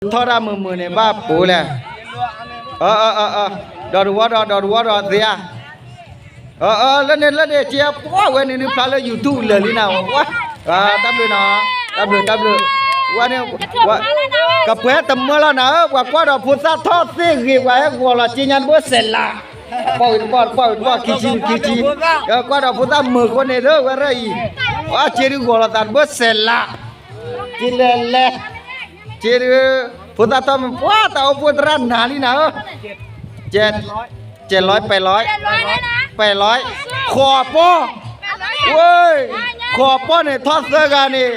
ထီၣ်တၢ်မုာ်မုာ်န့ၣ် ဘၣ်ပိာ်လဲၣ်. ဒီးတဝီဒီး ဒီးတဝီဒီးသ့ဧါ. လၢန့ၣ်လၢန့ၣ် ကဲပှၤဝဲန့ၣ်ဒုး ဖျါလၢ YouTube လၢာ်လံနၤ, တၢ်ဘျုးနီၤ, တၢ်ဘျုး တၢ်ဘျုး, ဝဲန့ၣ် ကပှဲၤတမၢလီၤနၤဧၢ, ပှၤကွၢ်ဒီးဖိသၣ်ထီၣ်သ့ၣ်ဂ့ၤ ပှၤဟဲဂီၤလီၤက့ညါတဘၣ်စဲးလး, ပီၣ်ဝံၤတပီၣ် တပီၣ်ဝံၤတပီၣ် ခံဆံခံဆံ, ကွၢ်ဒီးဖိသၣ်မုာ်ဃိန့ၣ် လၢဝဲရၢၢ်အံၤ, အက့ဒုးဂီၤလီၤသးတဘၣ်စဲးလး, က့လဲၤလဲၤ က့ဒုး ဖိသၣ်ထီၣ်မ့ၢ်ပှၤတၢ်အိၣ်ဖှိၣ်သရၣ်နၤလံနၤဧၢ, ကဲ ကဲလီၤ ပဲာ်လီၤ ပဲာ်လီၤ ဃိးပီၢ်, ဝဲ ဃိးပီၢ်န့ၣ် ထီၣ်သၢဂၤန့ၣ်,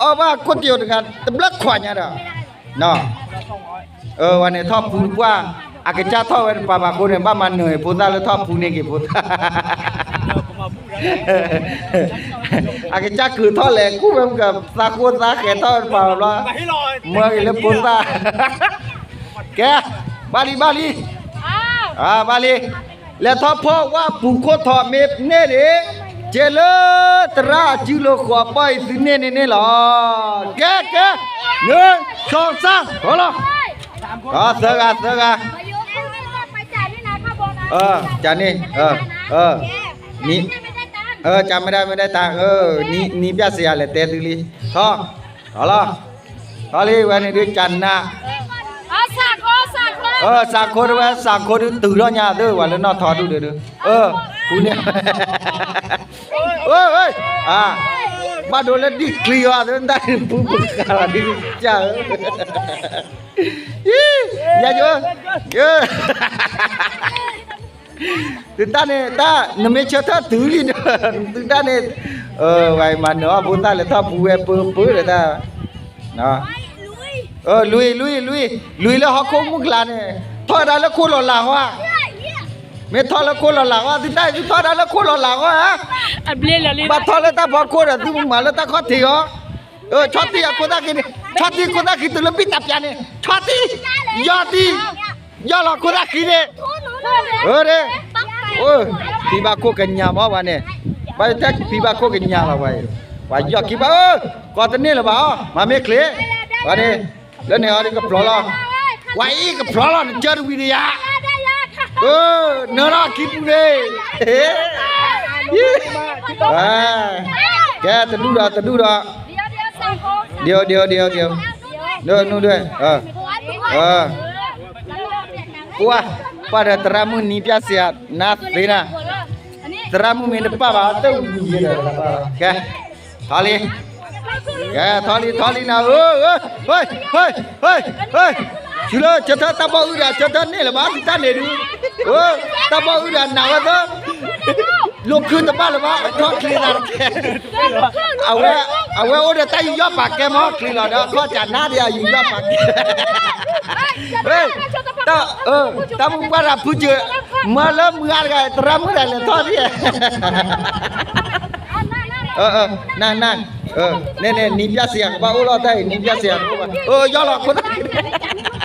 အီၣ်ဘၣ်ခိၣ်တယိာ်တဂၤ တဘျၢခွးညါဒီး, ဝဲန့ၣ်ထီၣ်ဖူတပှၢ်, အကစၢ်ထီၣ်ဝဲတပၤဘၣ်အဃိန့ၣ် ဘၣ်မၤနၢၤအံၤဖိသၣ်လၢထီၣ်ဖူန့ၢ်က့ၤဖိသၣ် အကစၢ်ကုးထီၣ်လဲၤကူၣ်ဝဲမ့ၢ်ကသးဃိသးဃဲၤထီၣ်ဝဲတပၤဘၣ်ဘျီ, မၢက့ၤလၢဖိသၣ်, ကဲ, ဘၣ်လံ ဘၣ်လံ, ဘၣ်လံ, လဲၤထီၣ်ဖီၣ်ဝၣ်ပူၤခိၣ်ထီၣ်မ့ၢ်န့ၢ်န့ၣ်, ကဲလၢသရၣ်အစုလိၤဃိးပီၢ်အံၤသုန့ၢ်န့ၢ်န့ၣ်လီၤ, ကဲ ကဲ, နၢ် စီ သၢ ဟီလီၤ, သၢဂၤ သၢဂၤ ကန့ၣ်, ကမ့ၢ်ဒၣ်မ့ၢ်ဒၣ်တၢ်, နံၤပျၢ်စ့ယၤလဲၤတဲသုလံ, ထီၣ်, ထီၣ်လီၤ, ထီၣ်လံ ဝဲန့ၣ်ဒုး ကနၣ်, စးခိတဝဲ စးခိဒုးတုၤထီၣ်ညါသ့ဝဲလၢနီၢ်ထီဒုးဒုး, ပူန့ၣ်, ဘၣ်ဒိလၢဒ်ချံအီၤသ့ တၢ်ပူပဃာ်လီၤဒ်ကၢ်ဧၢ, ယၤယိ, သုတၢ်န့ၣ် တၢ်နမ့ၢ်ဆၢထၢၣ်တုၤလံဒီး, သုတၢ်န့ၣ်, ဝဲမၤနၢၤအီၣ်ဖိသၣ်လဲၤထီၣ်ပူၤဝဲပၢပၢဒီးတၢ်, လွံၢ် လွံၢ် လွံၢ် လွံၢ်လၢဟီၣ်ခိၣ်မုၢ်ကျါန့ၣ်, ထီၣ်ဝဲဒၣ်လၢခိၣ်လီၤလးဟီဧါ, မ့ၢ်ထီၣ်လၢခိၣ်လီၤလးဟီဧါ, သုတၢ်အံၤသုထီၣ်ဝဲဒၣ်လၢခိၣ်လီၤလးဟီဧါ, ဘၣ်ထီၣ်လၢတၢ်ဖီခိၣ်ဒီး သုမၤလၢတၢ်ခီၣ်ထံးအီၤ, ဆီၣ်တံၢ်အခိၣ်သၣ်ခံန့ၣ်, ဆီၣ်တံၢ်ခိၣ်သၣ်ခံတုၤလၢဘံၣ်တၢ်ပၠးန့ၣ်, ဆီၣ်တံၢ်, ယီၢ်တံၢ်, ယီၢ်လီၤခိၣ်သၣ်ခံန့ၣ်, ဖံဘၣ်ခိၣ်ကညးမးဝဲန့ၣ်, ဘၣ်ယတဲဖံဘၣ်ခိၣ်ကညးလီၤဝဲ, ပှၤယီၢ်ခံဘၣ်ဧၢ, ကိးတန့ၢ်လၢၤဘၣ်အီၤ မၤမ့ၢ်ချ့, ဝဲန့ၣ်, လၢန့ၣ်အီၤဒ်ကဖျီလီၤ, ပှၤအံၤကဖျီလီၤ နကၢတဝံၤတယၤ, နၢထီၣ်ခံပူၤန့ၣ်, ကဲတဒူၣ်ဒီး တဒူၣ်ဒီး, ဒိ ဒိ ဒိ ဒိ, ဒိ နူ ဒိ ပှၤ, ပှၤဒီးသရၣ်မုၣ်နံၤပၠၣ်စ့နါသ့နၤ, သရၣ်မုၣ်မ့ၢ်တပၣ်ဘၣ် တဝံၤယဲဒီး, ကဲ, ထီၣ်လံ, ကဲထီၣ်လံ ထီၣ်လံနၤဧၢ, ဟ့ၣ်, ဟ့ၣ်, ဆူလၢဆၢထၢၣ်တၢ်ဘီၣ်အုၣ်ဒီး ဆၢထၢၣ်န့ၢ်လၢၤဘၣ် သုတၢ်န့ၣ်ဒုး, တၢ်ဘီၣ်အုၣ်ဒီးနးဝဲသၢ လိာ်ခုတဘၣ်လၢၤဘၣ် အခီၣ်ချ့သးတကဲ, အဝဲ, အဝဲအိၣ်ဒီးတၢ်ယူးယီၣ်ပာ်ကဲမီၢ်ချ့လီၤဒီး အခီၣ်ကၢ်နါဒီးယူးယီၣ်ပာ်ကဲ, တၢ်မုၢ်ပှၢ်တၢ်ဖုစၢၤ, မၢလၢမုၢ်အါတဂၤ သရၣ်မုၣ်တဂၤလဲၤထီၣ်ဒ်, န, န, န့ၣ်န့ၣ် နံၤပျၢ်စ့ယၤကဘၣ်အိၣ်လီၤတၢ်အံၤ နံၤပျၢ်စ့ယၤကဘၣ်, ယီၢ်လီၤခိၣ်သၣ်ခံန့ၣ်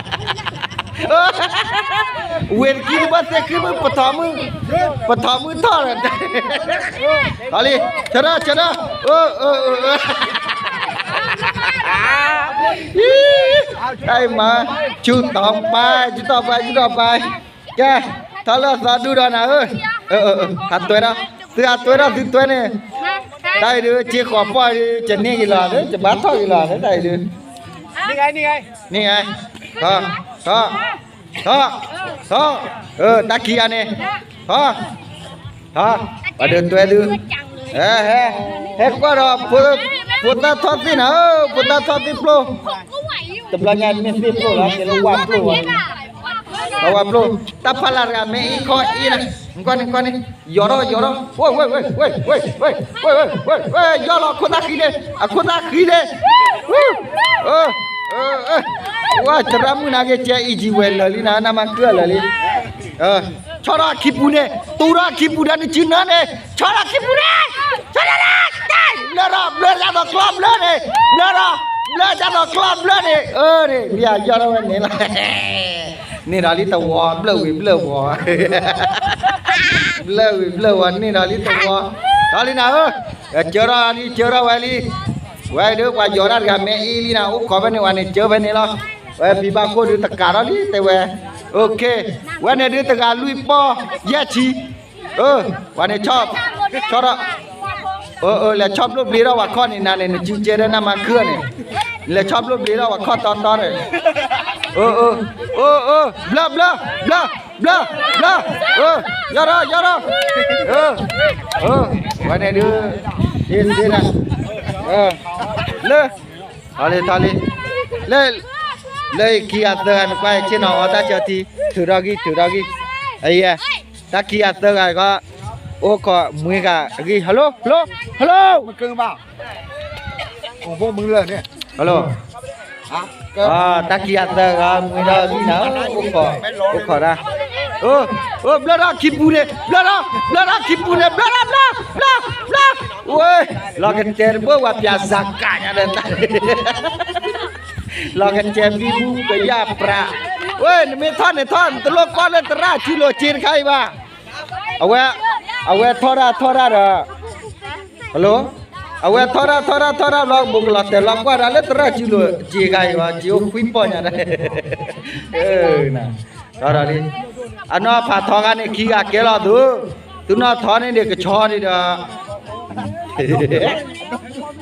ဝ့ၢ်တခံတဘၣ်သ့ၣ်ခံမုၣ် ပထီၣ်မုၣ်, ပထီၣ်မုၣ်ထီၣ်ဒီး, အလံ, ဆၢထၢၣ် ဆၢထၢၣ်, တၢ်အံၤမၤ, ဆူတီၤပၢ် ဆူတီၤပၢ် ဆူတီၤပၢ်, ကဲ, ထီၣ်လၢသီဒူၣ်ဒီးနၤဧၢ, ဟးတွဲဒီး, သုဟးတွဲဒီးသုတွဲန့ၣ်, တၢ်အံၤဒုး က့ဃိးပီၢ်ဒုး ကန့ၢ်က့ၤလီၤ ကဘၣ်ထီၣ်က့ၤလီၤ တၢ်အံၤဒုး န့ၢ်ဂ့ၤ, ထီၣ်, ထီၣ်, ထီၣ်, ထီၣ်, တၢ်ခံဂၤန့ၣ်, ထီၣ်, ထီၣ်, ပှၤဒုးတွဲသု, ဟဲ, ဟဲ, ဟဲကွၢ်ဒီး ဖိသၣ်ထီၣ်သ့ၣ်နၤဧၢ, ဖိသၣ်ထီၣ်သ့ၣ်ပျိ, တဘျီညါမ့ၢ်သ့ၣ်ပျိလီၤ ကဲလၢဝၣ်ပျိဝဲ, ဝၣ်ပျိ, တၢ်ဖးလၢ်တဂၤမ့ၢ်အံၤခီအံၤနၤ, ကွၢ်န့ၣ် ကွၢ်န့ၣ်, ယီၤထီၣ် ယီၤထီၣ်, ဝဲ ဝဲ ဝဲ ဝဲ ယီၤလီၤ အခိၣ်သၣ်ဃံန့ၣ် အခိၣ်သၣ်ဃံန့ၣ်, ဝဲ သရၣ်မုၣ်နာ်က့ ကဲအံၤကံဝဲလၢာ်လံနၤ နမၤကၢၢ်လၢာ်လံ, ဆီထီၣ်အခံပူၤန့ၣ် တူၢ်ထီၣ်အခံပူၤဒီးနစုနၢန့ၣ် ဆီထီၣ်အခံပူၤန့ၣ်, ဆီထီၣ်လၢ, ဘျၢဒီး ဘျၢတၢ်ဒီးကျီၢ်ဘျၢန့ၣ်, ဘျၢဒီး ဘျၢတၢ်ဒီးကျီၢ်ဘျၢန့ၣ်, အၢန့ၣ် မ့ၢ်ယီၤထီၣ်ဝဲန့ၣ်လီၤ န့ၢ်ဒီးလံတဝီ ဘျၢဝံၤဘျၢဝီၤ, ဘျၢဝံၤဘျၢဝီၤ န့ၢ်ဒီးလံတဝီ, ထီၣ်လံနၤဧၢ, ကၢထီၣ်လံ ကၢထီၣ်ဝဲလံ, ဝဲဒၣ်ပှၤယီၤတၢ်တဂၤမ့ၢ်အံၤလံနၤ အိၣ်ခိးဖဲန့ၣ်ဝဲန့ၣ် ကၢဖဲန့ၣ်လီၤ ဝဲဖံဘၣ်ခိၣ်ဒုးတကးထီၣ်လံ တဲဝဲ, ဝဲန့ၣ်ဒုးတဂၤလွံၢ်ပီၢ်ယဲၢ်ဆံ, ဝဲန့ၣ် ဆီၣ်ထီၣ်, လဲၤဆီၣ်ဘျိၣ်ဘျ့ထီၣ်ပှၤခီၣ်န့ၣ် နၤန့ၣ် နစုကဲဒၣ်နၢ်မၤခုၣ်န့ၣ်, လဲၤဆီၣ်ဘျိၣ်ဘျ့ထီၣ်ပှၤခီၣ်တီတီန့ၣ်, ဘျၢ ဘျၢ ဘျၢ ဘျၢ, ယီၢ်ထီၣ် ယီၢ်ထီၣ်, ဝဲန့ၣ်ဒုး, ဒ်စ့နၤ, လၢ ထီၣ်လံ ထီၣ်လံ, လၢ လၢခံဂၤသၢဂၤန့ၣ် ကွၢ်ဆ့ၣ်နီၤအီတၢ်ကၢထံ, ထုးထီၣ်ဂံၢ် ထုးထီၣ်ဂံၢ်, အယဲ, တၢ်ခံဂၤသၢဂၤကီး, အိၣ်ခိးမှံဂၤအဂံၢ် hello hello hello, မုၢ်ကဘၣ်, hello, တၢ်ခံဂၤသၢဂၤမှံဒီးဂံၢ်နၤ, အိၣ်ခိး, အိၣ်ခိးတၢ်, ဘျၢထီၣ်ခံပူၤန့ၣ် ဘျၢထီၣ်, ဘျၢထီၣ်ခံပူၤန့ၣ် ဘျၢထီၣ် ဘျၢ ဘျၢ ဘျၢ, ဝဲ, လီၤကတဲာ်တဘိဝဲပၠးစးကးညါဒီးတၢ် လီၤကစဲးဘံဘူကယၢ်ပြး, ဝဲ နမ့ၢ်ထီၣ်န့ၣ်ထီၣ် နတလိၣ်ကွၢ်လၢသရၣ်စုလိာ်စ့တခါအံၤဘၣ်, အဝဲ, အဝဲထီၣ်တၢ်ထီၣ်တၢ်ဒီး, hello, အဝဲထီၣ်တၢ်ထီၣ်တၢ်ထီၣ်တၢ်ဘျီ ဘူးကလီၤတဲာ်လီၤကွၢ်တၢ်လၢသရၣ်စုလိာ်စ့ခါအံၤဘၣ် စ့အိၣ်ခွံပီၢ်ညါဒီး, ထီၣ်ဒီးလံ, အနီၢ်ဖးထီခါန့ၣ် ခံဂၤကဲလီၤသု, သုနီၢ်ထီန့ၣ်ဒီးကဆီန့ၣ်ဒီး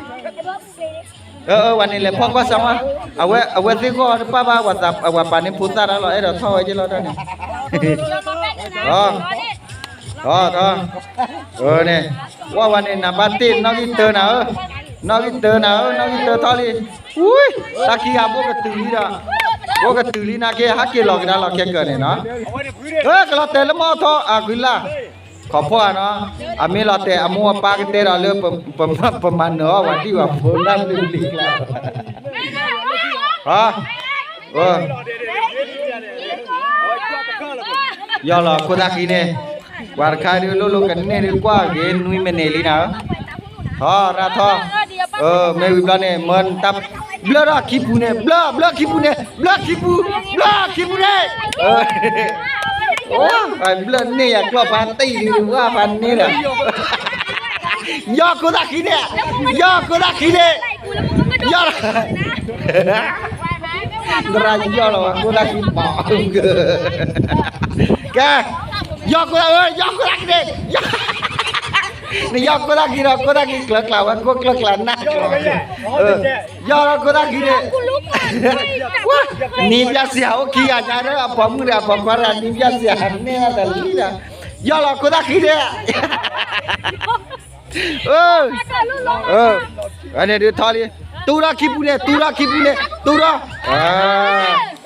ဝဲန့ၣ်လဲၤဖီၣ်ကွၢ်စၢ်မး, အဝဲ, အဝဲသ့ၣ်ဂီၢ်တပၣ်ဘၣ်, အဝဲပာ်န့ၢ်ဖိသၣ်တၢ်လီၤ အဲၣ်ဒိးထီၣ်ဝဲက့ၤလီၤတၢ်န့ၣ်, ထီၣ်, ထီၣ်, န့ၣ်, ဝဲန့ၣ် နဘၣ်တ့ၢ် နီၣ်ဂံၢ်တၢနၤဧၢ, နီၣ်ဂံၢ်တၢနၤဧၢ, နီၣ်ဂံၢ်တၢထီၣ်လံ, ဝံ, တၢ်ခံဂၤဘိကတုၤလံဒီး, ဘိကတုၤလံနာ်က့ ဟးက့ၤလီၤကဒါလီၤခဲကၢၤန့ၣ်နီၤ, ကလီၤတဲာ်လၢမီၢ်ထီၣ်အဂုၤလၢ် ခီဖီၣ်ဧါနီၤ, အမ့ၢ်လီၤတဲာ်အမိၢ်အပၢ်ကတဲဒီးလၢ ပမၤနၢၤအီၣ်ဝဲဒံၣ်ဝဲဖိနၢ်ဘျုးဘျံးကျါ, ယီၢ်လီၤခိၣ်သၣ်ဃံန့ၣ်, ပှၤတခါဒုးလိၣ်လိၣ်ကန့ၢ်ဒုးကွၢ်က့ၤနွံမံးနံးလံနၤဧၢ, ထီၣ်ရၣ်ထီၣ်, မ့ၢ်ဝံၤဘျီန့ၣ် မၢတၢ်, ဘျၢထီၣ်ခံပူၤန့ၣ် ဘျၢ ဘျၢခံပူၤန့ၣ် ဘျၢခံပူၤ, ဘျၢခံပူၤန့ၣ် ဘျၢန့ၢ်ယၤကျီၢ်ဖါတံၢ်ဒုး ဝၢ်ဖါန့ၢ်ဒီး, ယီၢ်ခိၣ်သၣ်ဃံန့ၣ်, ယီၢ်ခိၣ်သၣ်ဃံန့ၣ်, ယီၢ်, သရၣ်ယီၢ်လီၤဝဲခိၣ်သၣ်ဃံမး, ကဲ, ယီၢ်ခိၣ်သၣ်, ယီၢ်ခိၣ်သၣ်ဃံန့ၣ်, နယီၢ်ခိၣ်သၣ်ဃံဒီး ခိၣ်သၣ်ဃံကျၢၤကျၢၤဝဲ ခိၣ်ကျၢၤကျၢၤနၢ်ကျၢၤ, ယီၢ်လီၤခိၣ်သၣ်ဃံန့ၣ်, နံၤဘျါစံးဟးအိၣ်ခံဂၤညါဒီး အပိာ်မုၣ်ဒီးအပိာ်ခွါတဂၤ နံၤဘျါစံးဟးန့ၢ်တၢ်တလံဒီး, ယီၢ်လီၤခိၣ်သၣ်ဃံန့ၣ်, အန့ၣ်ဒုးထီၣ်လံ, တူၢ်ထီၣ်ခံပူၤန့ၣ် တူၢ်ထီၣ်ခံပူၤန့ၣ် တူၢ်ထီၣ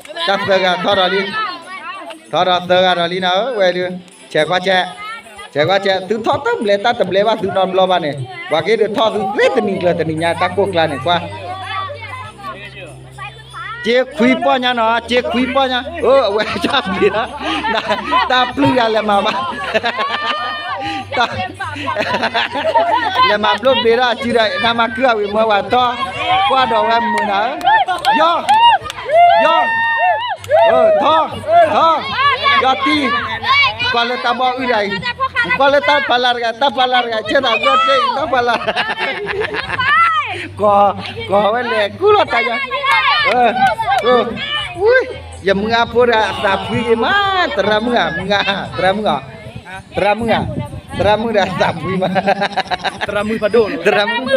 ်, တၢ်သၢဂၤထီၣ်ဒီးလံ, ထီၣ်ဒီးသၢဂၤဒီးလံနၤဧၢ ဝဲဒုး, ဆဲးကွၢ်ဆဲး, ဆဲးကွၢ်ဆဲး သုထီၣ်တဘျဲၣ်တၢ်တဘျဲၣ်ဘၣ်သုနီတဘျီဘၣ်န့ၣ်, ပှၤက့ၤဒုးထီၣ်သုသ့တနံၤကျၢၤတနံၤညါ တၢ်ကိၢ်ကျါန့ၣ်ကွၢ် စ့ခွံပီၢ်ညါနီၤ စ့ခွံပီၢ်ညါ, အဝဲတၢ်ပျံၤလီၤ, တၢ်ပျံၤတၢ်လဲၤမၤဘၣ်, လဲၤမၤဘျိၣ်ဘျ့ထီၣ်စုဒီး နၢ်မၤခုၣ်အဝံၤမၢဝဲထီၣ်, ကွၢ်ဒီးဝဲမုာ်နၤဧၢ, ယီၢ်, ယီၢ်, ထီၣ်, ထီၣ်, ယီၢ်တံၢ်, ကွၢ်လၢတၢ်ဘီၣ်အုၣ်ဒၣ်အံၤ, ကွၢ်လၢတၢ်ဖးလၢ်တဂၤ တၢ်ဖးလၢ်တဂၤ ဆဲးသးဘျီၣ်တ့ၢ်အံၤ တၢ်ဖးလၢ် ကီၤ, ကီၤဝဲလဲၤကူလီၤတၢ်ယၤ, ယမုၢ်ဂၤဖိဒီးအသးဖှံဂ့ၤမး, သရၣ်မုၣ်ဧါ, မုၢ်ဂၤ, သရၣ်မုၣ်ဧါ, သရၣ်မုၣ်ဧါ, သရၣ်မုၣ်ဒီးအသးဖှံမး, သရၣ်မုၣ်ဖးဒိၣ်, သရၣ်မုၣ်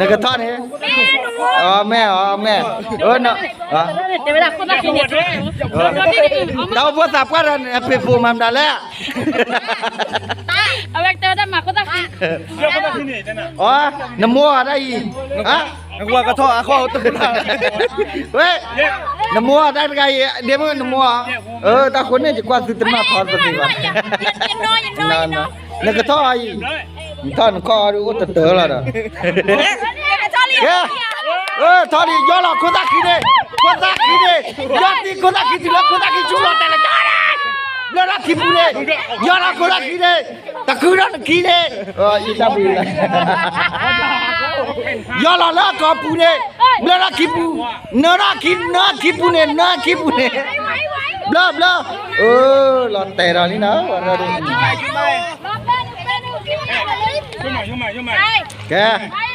နကထီၣ်န့ၣ်, အမဲာ်, အမဲာ်, တၢ်အိၣ်ဖှိၣ်သးပှၢ်ဒီး နပ့ၤဖိမၤမတၤလဲၣ်, အဝဲကတဲဝဲဒၣ်မၤခိၣ်သၣ်ဃံ, နမိၢ်အတၢ်အံၤ, နကထီၣ်အခီၣ်တပူၤလၢ်, ဝဲ, နမိၢ်အတၢ်တဂၤအံၤ ဒ့မုၣ်နမိၢ်, တၢ်ဃိန့ၣ် ယကွၢ်သုတနီၣ်ထီတသ့ဘၣ်, နကထီၣ်အံၤ, နထီၣ်နခီၣ်အီၤဒုးအိၣ်တတၢၢ်လီၤဒီး, ကဲ, ထီၣ်လံ ယီၢ်လီၤခိၣ်သၣ်ဃံန့ၣ်, ခိၣ်သၣ်ဃံန့ၣ်, ယီၢ်တံၢ်ခိၣ်သၣ်ဃံတုၤလၢခိၣ်သၣ်ဃံဆူလီၤတဲာ်လၢကီၢ်န့ၣ်, ဘျၢထီၣ်ခံပူၤန့ၣ်, ယီၢ်လီၤခိၣ်သၣ်ဃံန့ၣ်, တဃုထီၣ်နခံန့ၣ်, အံၤတၢ်ပူၤ, ယီၢ်လီၤလၢအကီၢ်ပူၤန့ၣ်, ဘျၢထီၣ်ခံပူၤ, နၢထီၣ်ခံ, နၢခံပူၤန့ၣ်, နၢခံပူၤန့ၣ်, ဘျၢ ဘျၢ, လီၤတဲာ်ဒီးလံနၤ, ကဲ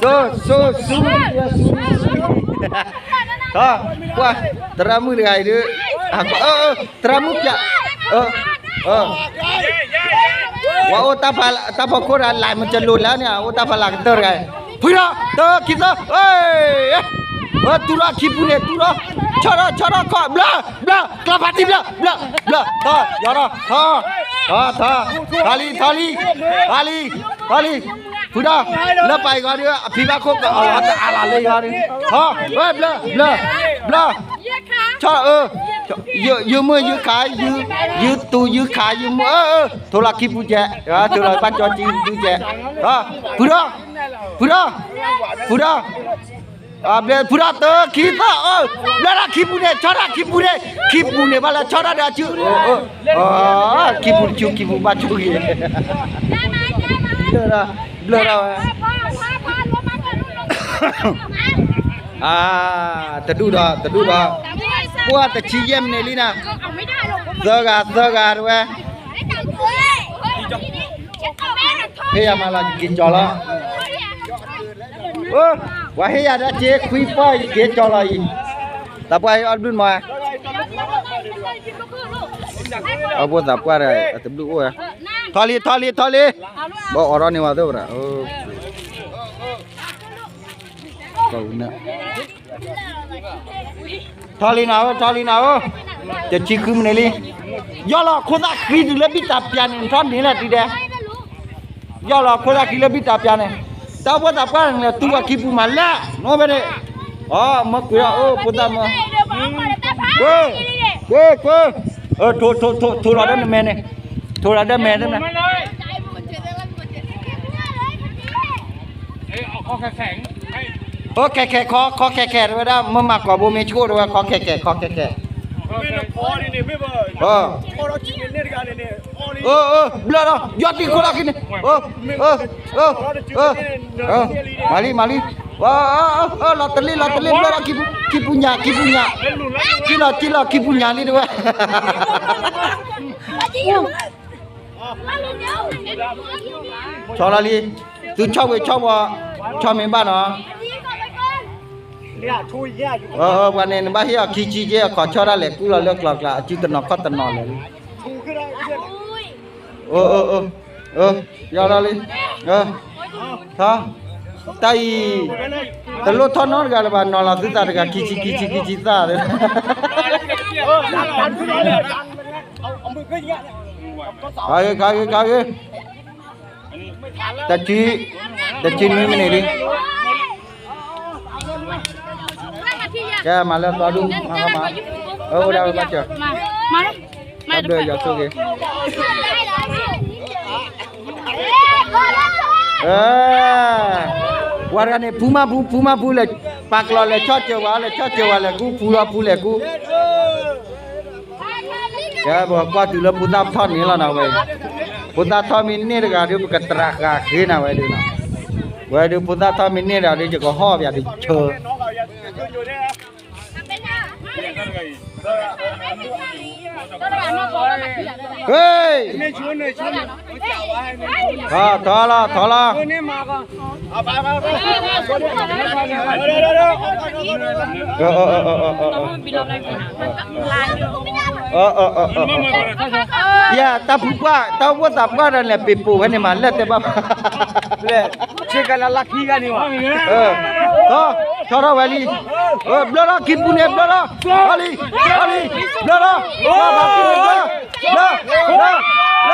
စိ စိ စိ သရၣ်မုၣ်တဂၤအံၤဒုး သရၣ်မုၣ်ပျး ဝဲအိၣ်တၢ်ဖီခိၣ်ဒီး လၢမ့ၢ်ကလိၤလၢန့ၣ် အိၣ်တၢ်ဖီလာ်ကတၢၢ်တဂၤအံၤ ဖုဒီး တၢ ခံသၢ တူၢ်ထီၣ်ခံပူၤန့ၣ် တူၢ်ထီၣ် ဆီၣ်ထီၣ် ဆီၣ်ထီၣ်ခီၣ် ဘျၢ ဘျၢ ကျီၢ်ဖးတံၢ် ဘျၢ ဘျၢ ဘျၢ ထီၣ် ယီၤထီၣ် ထီၣ် ထီၣ် ထီၣ်လံ ထီၣ်လံ ထီၣ်လံ ထီၣ်လံ ဖုဒီး, လၢပာ်အံၤဂီၤဒီး အဖံဘၣ်ခိၣ်ကအီၣ်အီတအါလၢ်လၢယီၤဒီး, ဟီ, ဝဲဘျၢ, ဘျၢ, ဘျၢ, ဆီ, ယမုၢ်ယခါ, ယသူယခါ ယမုၢ်, ထိၣ်လီၤခံပူၤကဲ, ထိၣ်လီၤဘၣ်ကၠီကံဒုကဲ, ဖုဒီး, ဖုဒီး, ဖုဒီး, ဖုဒီးတၢ ခံသၢ, ဘျၢထီၣ်ခံပူၤန့ၣ် ဆီထီၣ်ခံပူၤန့ၣ်, ခံပူၤန့ၣ်ဘၣ်လၢဆီထီၣ်ဒီးအစု, ခံပူၤတဆူ ခံပူၤဘၣ်ဆူဂ့ၤ, ဘျၢထီၣ်, ဘျၢထီၣ်ဝဲ တဒူၣ်ဒီး တဒူၣ်ဒီး, ပှၢ်တဆံယဲၢ်မံးနံးလံနၤ, သၢဂၤ သၢဂၤတဝဲ, ဟ့ၣ်ယၤမၤလီၤ ယက့ၤကၠီလီၤ, ပှၤဟ့ၣ်ယၤဒီးက့ၤခွံပီၢ်ယက့ၤကၠီလီၤအံၤ, သးပှၢ်ဟ့ၣ်အီၣ်တဘျုးမး, အဖိသးပှၢ်ဒီးတဘျုးအိၣ်ဝဲ, ထီလံ ထီလံ ထီလံ, ဘၣ်အီၣ်ထီၣ်န့ၢ်ဝဲသ့ၣ်ဝဲဒၣ် ထီလံနၤဧၢ ထီလံနၤဧၢ, တဆံဃုမံးနံးလံ, ယီၢ်လီၤခိၣ်သၣ်ဃံတုၤလၢဘံၣ်တၢ်ပၠးန့ၣ် ထီၣ်န့ၢ်လၢဒ်ဒဲး, ယီၢ်လီၤခိၣ်သၣ်ဃံလၢဘံၣ်တၢ်ပၠးန့ၣ်, တၢ်အိၣ်ဖှိၣ်သးပှၢ်န့ၣ် တူၢ်ဝဲခံပူၤမးလၢ, နီၢ်ဝဲန့ၣ်, အမၢကွံာ်အီၤ အိၣ်ဖိသၣ်မၢ, ကွၢ်, ကွၢ်, ကွၢ်, ထိၣ်, ထိၣ်လီၤဒီးနမဲာ်န့ၣ်, ထိၣ်လီၤဒီးမဲာ်န့ၣ် ခီခဲခဲ ခီခဲခဲ တဲဝဲဒၣ် မ့ၢ်မၤကိာ်ဘိမ့ၢ်ဆှိၣ်တဲဝဲ ခီခဲခဲ ခီခဲခဲ, ဘျၢဒီး ယီၢ်တံၢ်ခိၣ်လီၢ်ခံန့ၣ်, မၤလံ မၤလံ, လီၤတလ့ လီၤတလ့ ဘျၢဒီး ခံပူၤညၣ် ခံပူၤညၣ်, ကံလီၤ ကံလီၤ ခံပူၤညၣ်လံတဲဝဲ ဆီလီၤလံ, သုဆီၣ်ဝဲဆီၣ်ဝီ, ဆီၣ်မ့ၢ်ဘၣ်နီၤ, ပှၤန့ၣ် နဘၣ်ဟ့ၣ်အီၤခံဆံက့ အခီၣ်ဆီဒၣ်လဲာ်ကူလီၤလၢကျီကျါ အစုတနီၤခီၣ်တနီၤလဲၣ်လံ, ယီၢ်လီၤလံ, ထီ, တၢ်အံၤ, တလိၣ်ထီၣ်နီတဂၤလၢၤဘၣ် နီၤလီၤသုသးတဂၤ ခံဆံ ခံဆံ ခံဆံသၣ်, ခါဂ့ၤ ခါဂ့ၤ ခါဂ့ၤ တဆံ, တဆံနွံမံးနံးလံ, ကဲမၤလၢအသီဒူၣ်, အအိၣ်ဒၣ်ဝဲဘၣ်စၢၤ, တၢ်ဘျၢယွၤဆိၣ်ဂ့ၤ ပှၤတဂၤန့ၣ် ဖူမၤဖူ ဖူမၤဖူလဲၤ, ပာ်ကျီၤလဲၤဆီၣ်စၢၤဝဲ လဲၤဆီၣ်စၢၤဝဲလဲၤကူ ဖူလီၤဖူလဲၤကူ, ကဲပကွၢ်တုၤလၢဖိသၣ်ထီၣ်န့ၣ်လီၤနၤဝဲ, ဖိသၣ်ထီၣ်မ့ၢ်န့ၢ်တဂၤဒီး ပကတြးဃာ်ဃ့နၤဝဲဒုးနီၤ, ဝဲဒုးဖိသၣ်ထီၣ်မ့ၢ်န့ၢ်တဂၤဒီး ယကဟီၣ်ပၠးဒုးဆၢ ဟ့ၣ်, ထီၣ်ထီၣ်လီၤ ထီၣ်လီၤ, ယတၢ်ဖုပှၢ် တၢ်အိၣ်ဖှိၣ်သးပှၢ်ဒီးလဲၤပ့ၤပိာ်ဝဲန့ၣ်မး လဲၣ်တဲဘၣ်ဘၣ်, ဆ့ကလၢလၢခံဂၤန့ၣ်ဘၣ်, ထီၣ်ထီၣ်ဝဲလံ, ဘျၢထီၣ်ခံပူၤန့ၣ် ဘျၢထီၣ်, ထီၣ်လံ, ထီၣ်လံ, ဘျၢထီၣ်, ဘျၢထီၣ်, ဘျၢ, ဘျၢ, ဘျၢ, ဘျၢဘၣ်ဒ်န့ၣ်, ယီၢ်ထီၣ်အမဲာ်ဘၣ်န့ၣ်, ယီၢ်, ကတုၤလီၤ ကတုၤလီၤ, လၢစ့အိၣ်လၢအံၤစ့စ့, လၢအံၤစ့အိၣ်လၢ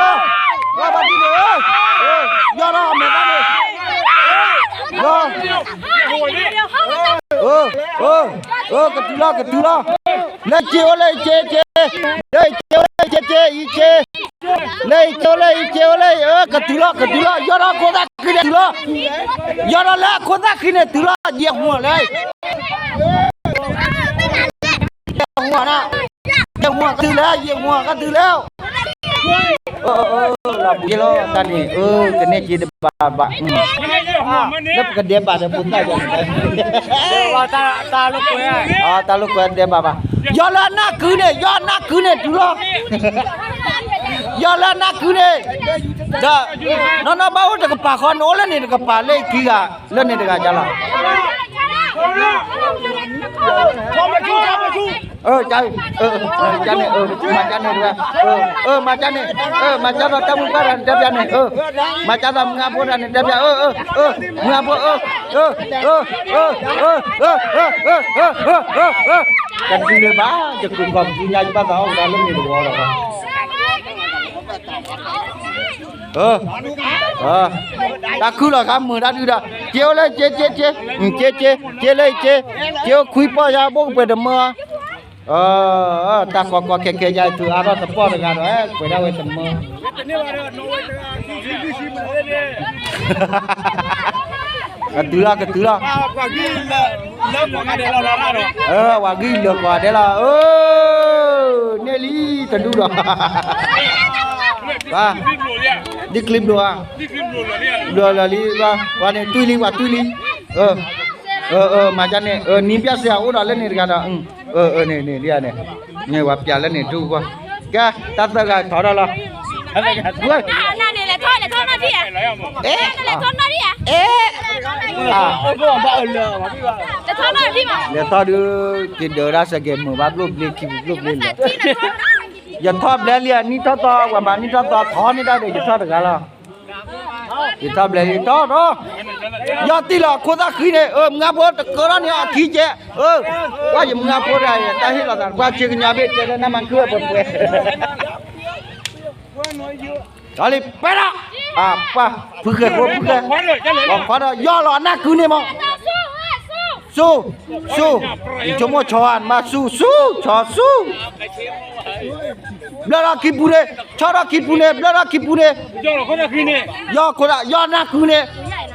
အံၤစ့စ့ အံၤစ့, လၢအံၤစ့အိၣ်လၢအံၤစ့အိၣ်လၢအံၤ, ကတုၤလီၤ ကတုၤလီၤ, ယီၢ်ထီၣ်ခိၣ်သၣ်ခံန့ၣ်တုၤလီၤ, ယီၢ်ထီၣ်လၢအခိၣ်သၣ်ခံန့ၣ်တုၤလီၤ, ယဲၢ်မူလၢ ယဲၢ်မူကတုၤလၢ, ယဲၢ်မူကတုၤလၢ, လီၤဘှံးလီၤတၢ်န့ၣ်, ကန့ၢ်က့ၤတဘၣ်ဘၣ်, လၢပကဒဲးဘၣ်ဒီးဖိသၣ်ယီၤန့ၣ်, တၢ်လိာ်ကွဲဒဲးဘၣ်ဘၣ်, ယီၢ်လၢအနၢ်ကုန့ၣ်, ယီၢ်အနၢ်ကုန့ၣ်တုၤလီၤ, ယီၢ်လၢအနၢ်ကုန့ၣ်, ဒီး, နီၢ်နီၢ်ဘၣ်အိၣ်တကပၤဃီ နအိၣ်လၢန့ၣ်တကပၤလၢခံဂၤ, လၢန့ၣ်တဂၤကလီၤ ကန့ၣ်, မၤကန့ၣ်, မၤကန့ၣ်, မၤကန့ၣ်, မၤကဒီးတၢ်မုၢ်ပှၢ်တဂၤန့ၣ်တဲပျးန့ၣ်, မၤကဒီးမုၢ်အဖိတဂၤန့ၣ်တဲပျး, မုၢ်အဖိ, ကဒုးလၢၤဘၣ်, ယကုၢ်ကီၢ်ပူၤညါ ယဘၣ်သးအီၣ်ကဒါလၢမ့ၢ်တဝီလီၤဘၣ် တၢ်ခုၣ်လီၤခါမုာ်တၢ်ဒုဒီး က့အိၣ်လၢက့ က့ က့ က့ က့ က့လၢက့ က့အိၣ်ခွံပီၢ်ယါဘိၣ်ကပှဲၤတမၢ တၢ်ကီကီခဲခဲယါ ထုးအါထီၣ်တပီၢ်တဂၤဒီး ပှဲၤဒၣ်ဝဲတမၢ ကတုၤလီၤ ကတုၤလီၤ ဝၤဂံၢ်လၢာ်ကွၢ်ဒဲးလီၤ အၢ န့ၢ်လံ တဒူၣ်ဒီး ဒ်ချံဘျိဧါ ဘျိလၢာ်လံ ဝၤန့ၣ်တွံၢ်လံ ဝၤတွံၢ်လံ မၤကန့ၣ် နံၤပျၢ်စ့ၢ်အိၣ်ဒီးလၢန့ၣ်တဂၤဒီး န့ၣ် န့ၣ် ဝၤပျၢ်လၢန့ၣ်ဒူၣ်ကွၢ် ကဲ တၢ်သၢဂၤထီၣ်ထီၣ်လီၤ လဲၤထီၣ် လဲၤထီၣ်နီၣ်ထံၣ်ဧါ လဲၤထီၣ်နီၣ်ထံၣ်ဧါ လဲၤထီၣ်နီၣ်ထံၣ်မး လဲၤထီၣ်ဒုး က့ၤဒၢးဒၣ်စကဲးမုာ်ဘၣ်ဘျိၣ်ဘျ့ခံပူၤဘျိၣ်ဘျ့လၢာ် ယထီၣ်ဘျဲလံ နံၣ်ထီၣ်သီ ပှၤမၤနံၣ်ထီၣ်သီ ထီၣ်န့ၢ်တၢ်ဒီးယထီၣ်တဂၤလီၤ ယထီၣ်ဘျဲလံ ထီၣ်ထီၣ် ယီၢ်တံၢ်လီၤ ခိၣ်သၣ်ဃံန့ၣ် မုၢ်ဂၢ်ဖိတကၢထီၣ်န့ၢ်အခံကဲ ကွၢ်ယမုၢ်ဂၢ်ဖိတဂၤ တၢ်ဟ့ၣ်လီၤသး ကွၢ်ဆ့ကညီဘ့ၣ်တဲလၢနၢ်မၤခုၣ်ပှဲၤပှဲၤ လီၤလံ ပဲထီၣ် ပှၤ ဖုဃဲၤဖိ ဖုဃဲၤ ပှၤခွါဒီး ယီၢ်လီၤအနၢ်ကုန့ၣ်မး ဆူၣ် ဆူၣ် ဆိကမိၣ်ဆီဧါ နဘၣ်ဆူၣ် ဆူၣ် ဆီဆူၣ် ဘျၢထီၣ်ခံပူၤန့ၣ် ဆီထီၣ်ခံပူၤန့ၣ် ဘျၢထီၣ်ခံပူၤန့ၣ် ယီၢ်ခိၣ်ဒၣ် ယီၢ်နၢ်ကုန့ၣ် ယီၢ်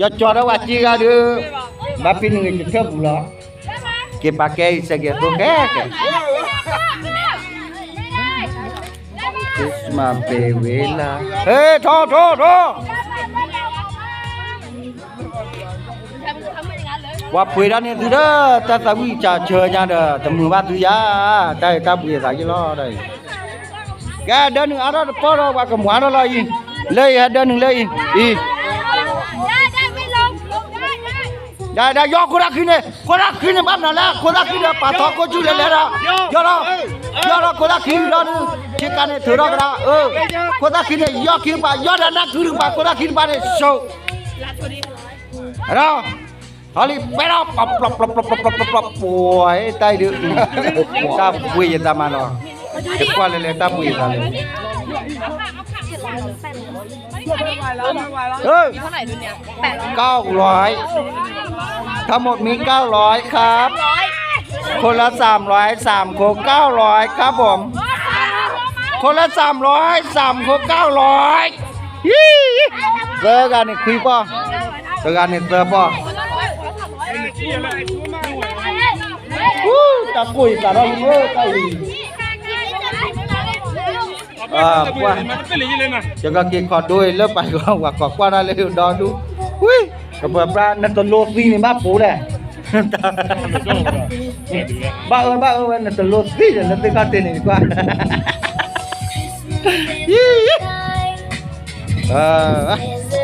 ကၠီၤဒီးဝဲစ့ဂၤဒီး ဘၣ်ဖဲန့ၣ်ဂ့ၤ ကထၢၣ်ပူၤလီၤ က့ၤပာ်ကဲအံၤ စဲကဲၤသိခဲကဲ Christmas ပ့ၤဝ့လၢ ဟဲ ထီၣ် ထီၣ် ထီၣ် ပှၤပှ့ၤဒၣ်န့ၣ်သုဒီး တၢ်သးဝံၣ်စၢ်ဆၢညါဒီး တမုာ်ဘၣ်သုယၤ တၢ်အံၤတၢ်ဘှံးအသးယ့ၢ်လီၤ တၢ်အံၤ ကဲဒၢနုာ်အါထီၣ်တပီၢ်ဒီး ပှၤကမၤထီၣ်လီၤအံၤ လၢအံၤဟဲဒၢနုာ်လၢအံၤ အံၤ ဒၣ်ဒၣ်ယီၢ်ခိၣ်တၢ်ခံန့ၣ် ခိၣ်တၢ်ခံန့ၣ် ဘၣ်မနုၤလဲၣ် ခိၣ်တၢ်ခံဒီးပာ်ထီၣ်ခိၣ်ဆူၣ်လဲၤလဲၤဒီး ယီၢ်ထီၣ် ယီၢ်ထီၣ်ခိၣ်တၢ်ခံဒီး ဆ့ကၤန့ၣ်ထုးထီၣ်ကဒါ အၢ ခိၣ်တၢ်ခံန့ၣ် ယီၢ်ခံတပၤ ယီၢ်ဒီးနၢ်ကုတပၤ ခိၣ်တၢ်ခံတပၤန့ၣ် ဆိ ဒီး ဟီလံ ပဲထီၣ် ပျီ ပျီ ပျီ ပျီ ပျီ ပျီ ပျီ ပှၤ တၢ်အံၤဒုး တၢ်ပှ့ၤယသးမးနီၤ ယကွၢ်လဲၤလဲၤတၢ်ပှ့ၤယသးလဲၣ် เก้าร้อย ทั้งหมดมีเก้าร้อยครับ คนละสามร้อย สามคนเก้าร้อยครับผม คนละสามร้อย สามคนเก้าร้อย သၢဂၤန့ၣ် ခွံပီၢ်, တဂၤန့ၣ် သၢပီၢ်. တၢ်ကိၢ်အံၤ တၢ်ထီၣ်လံမ့ၢ်တၢ်အံၤ, ပှၤ, ယကက့ၤခီၣ်ဒိအံၤ လၢပာ်ကီၢ်ဝၤကီၢ်ကွၢ်တၢ်လၢဒီဒူ, ဝံၤ, ကပၢၤပြၢ နတလိသံန့ၣ်ဘၣ်ပူၤလဲၣ်, ဘၣ်အၢ ဘၣ်အၢဝဲ နတလိသံဒီး လၢသ့ၣ်ခီၣ်ထံးန့ၣ် ကွၢ်, ယံ